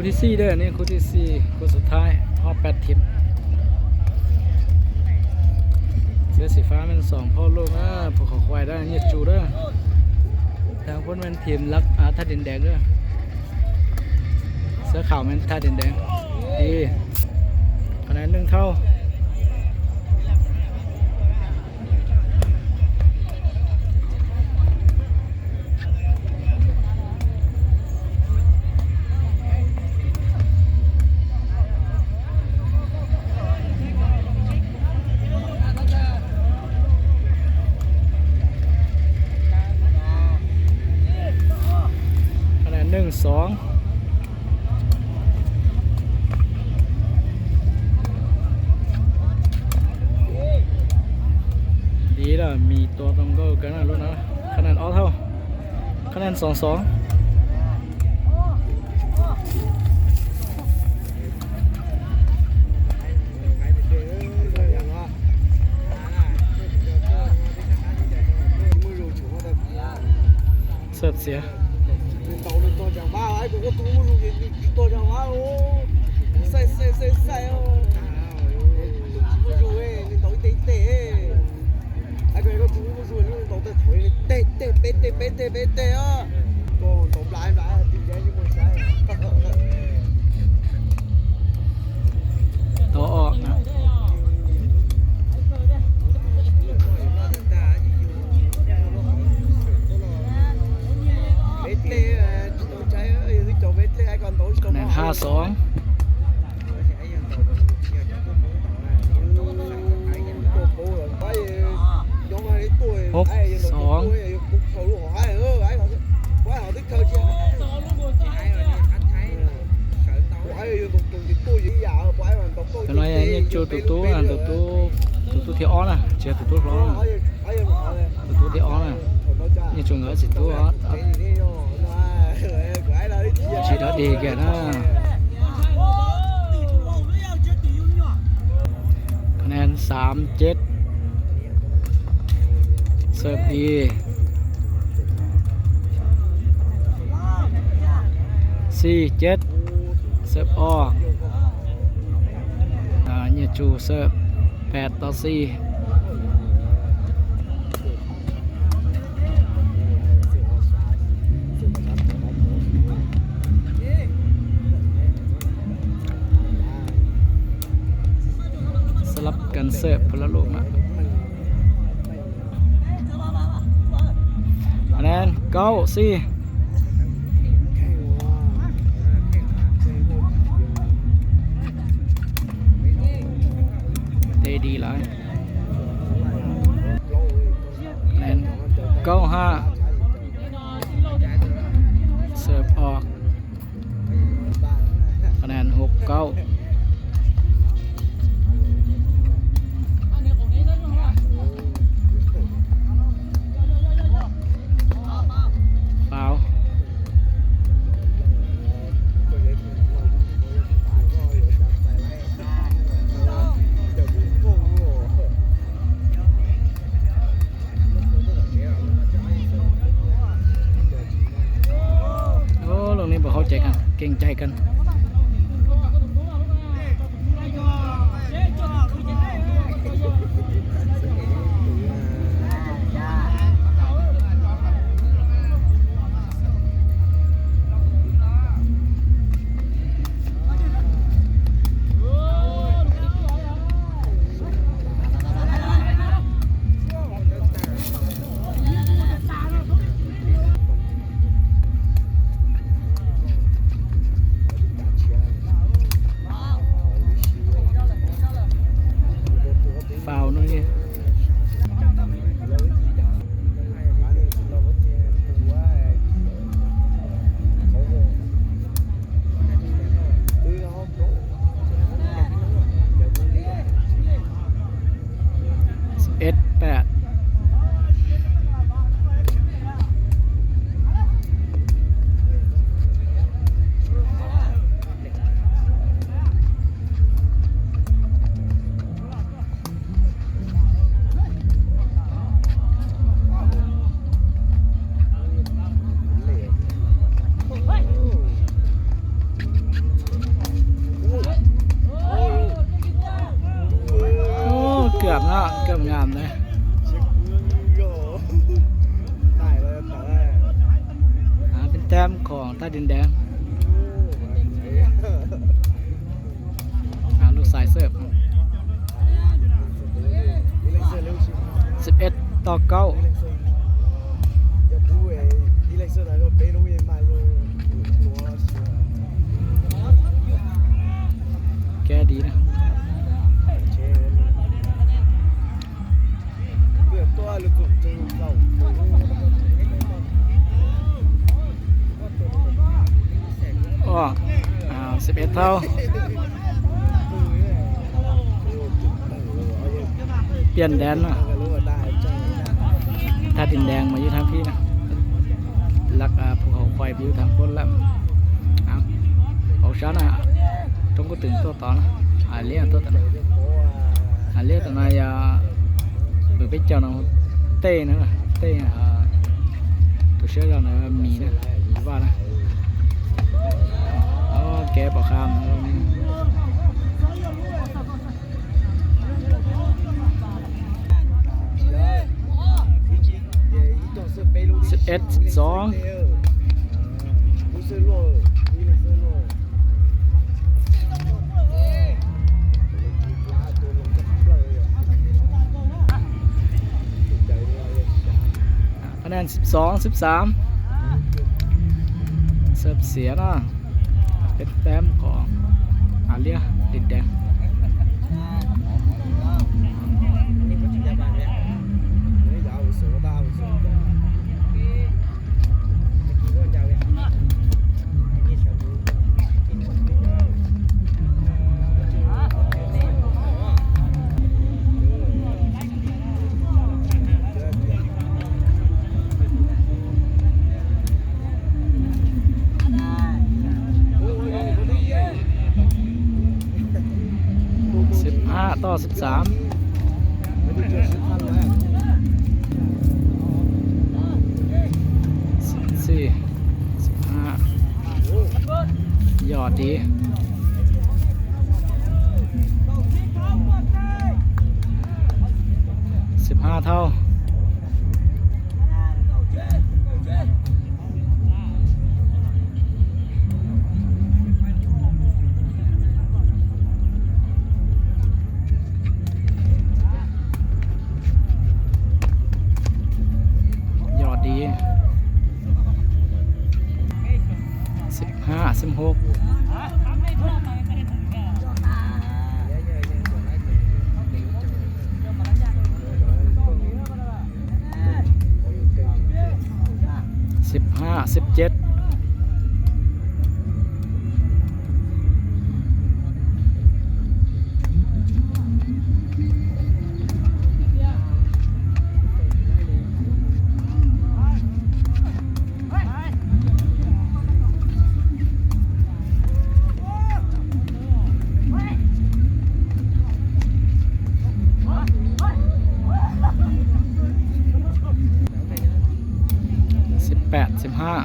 ຄູ່ທີສີ່ເດີ ນີ້ຄູ່ທີສີ່ ຄູ່ສຸດທ້າຍ ຮອບແປດທີມ. ເສື້ອສີຟ້າແມ່ນສອງພໍ່ລູກນະ ພວກເຂົາຄວາຍໄດ້ ຍຽດຈູເດີ. ທາງພຸ້ນແມ່ນທີມລັກ ອາ ທ່າດິນແດງເດີ. ເສື້ອຂາວແມ່ນທ່າດິນແດງ. ດີ ຄະແນນໜຶ່ງເທົ່າ. ຄະແນນໜຶ່ງສອງ. ດີລະ ມີຕົວຕ້ອງເກີາກັນນະ ລຸ້ນນະ. ຄະແນນອອກເທົ່າ ຄະແນນສອງສອງ. ເສີບເສຍ. ໂຕອອກນະ. ຄະແນນຫ້າສອງ. ຫົກສອງ. ເປັນວ່າຍັງຈູຕູຕູ້ ຕູຕູ້ ຕູຕູ້ ຕູຕູ້ທີ່ອອກນະ ເຈຕູຕູ້ທີ່ອອກນະ ຕູຕູ້ທີ່ອອກນະ ຍັງຈູງເຂົາຊິຕູຕູ້ ອອກ ອອກ ຈີດອອກດີແກ່ນະ. ຄະແນນສາມເຈັດ. ເສີບດີ ສີ່ເຈັດ. ເສີບອອກ ອາ ຍຽຈູເສີບ ແປດຕໍ່ສີ່. ສະລັບກັນເສີບຄົນລະລູກນະ. ຄະແນນເກົ້າສີ່. ເຕະດີຫຼາຍ. ຄະແນນເກົ້າຫ້າ. ເສີບອອກ. ຄະແນນຫົກເກົ້າ. ຟາວ. ໂອ້ ໂລກນີ້ບໍ່ເຂົ້າໃຈກັນ ເກງໃຈກັນ. ຄະແນ ທ່າດິນແດງ ອ່າ ລູກຊາຍເສີບ ສິບເອັດຕໍ່ເກົ້າ ແກ້ດີນະ. ອອກ ອ່າ ສິບເອັດເທົ່າ ປ່ຽນແດນເນາະ ທ່າດິນແດງມາຢູ່ທາງພີ້ນະ ຫຼັກ ອ່າ ພູເຂົາຄວາຍໄປຢູ່ທາງພຸ້ນລະ ເອົາ ເອົາຊະນະ ຕົງກະຕຶງຕົວຕໍ່ນະ ອາເລຍຕົວຕໍ່ນະ ອາເລຍຕົວນະ ຢ່າ ເບີເປັກເຈົ້ານະ ເຕະນະ ເຕະ ອ່າ ໂຕເຊຍເຈົ້ານະ ມີນະ ວ່ານະ ໂອເຄ ບໍ່ຂ້າມນະ. ສິບເອັດ ສິບສອງ ຄະແນນ ສິບສອງ ສິບສາມ ເສີບເສຍເນາະ ເປັນແຕ້ມຂອງອາເລຍ ດິນແດງ. ສິບຫ້າຕໍ່ສິບສາມ ສິບສີ່ ສິບຫ້າ ຍອດດີ ສິບຫ້າເທົ່າ. ຍອດດີ ສິບຫ້າ ສິບຫົກ. ສິບຫ້າ ສິບເຈັດ. ສິບແປດ ສິບຫ້າ.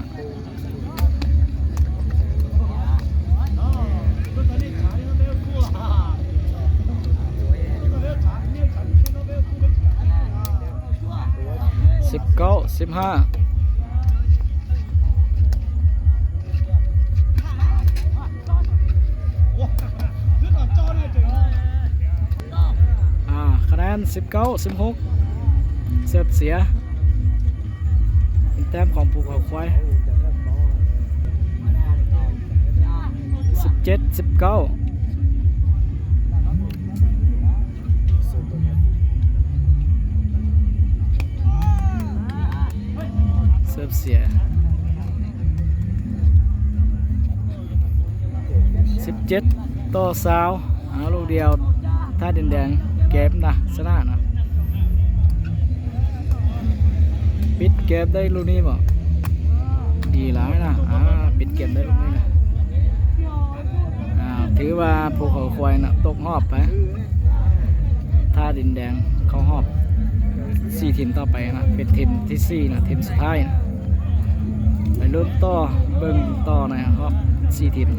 ສິບເກົ້າ ສິບຫ້າ. ອ່າ ຄະແນນ ສິບເກົ້າ ສິບຫົກ ເສີບເສຍ ເປັນແຕ້ມຂອງພູເຂົາຄວາຍ. ສິບເຈັດ ສິບເກົ້າ. ເສີບເສຍ ສິບເຈັດຕໍ່ຊາວ. ເອົາ ລູກດຽວ ທ່າດິນແດງເກັບນະ ຊະນະນະ. ປິດເກມໄດ້ລູກນີ້ບໍ່? ດີຫຼາຍນະ ອ່າ ປິດເກມໄດ້ລູກນີ້ນະ. ອ່າ ຖືວ່າພູເຂົາຄວາຍນະ ຕົກຮອບໄປ. ທ່າດິນແດງເຂົ້າຮອບສີ່ທີມຕໍ່ໄປນະ ເປັນທີມທີສີ່ນະ ທີມສຸດທ້າຍນະ. ໄປລຸ້ນຕໍ່ ເບິ່ງຕໍ່ໃນຮອບສີ່ທີມ.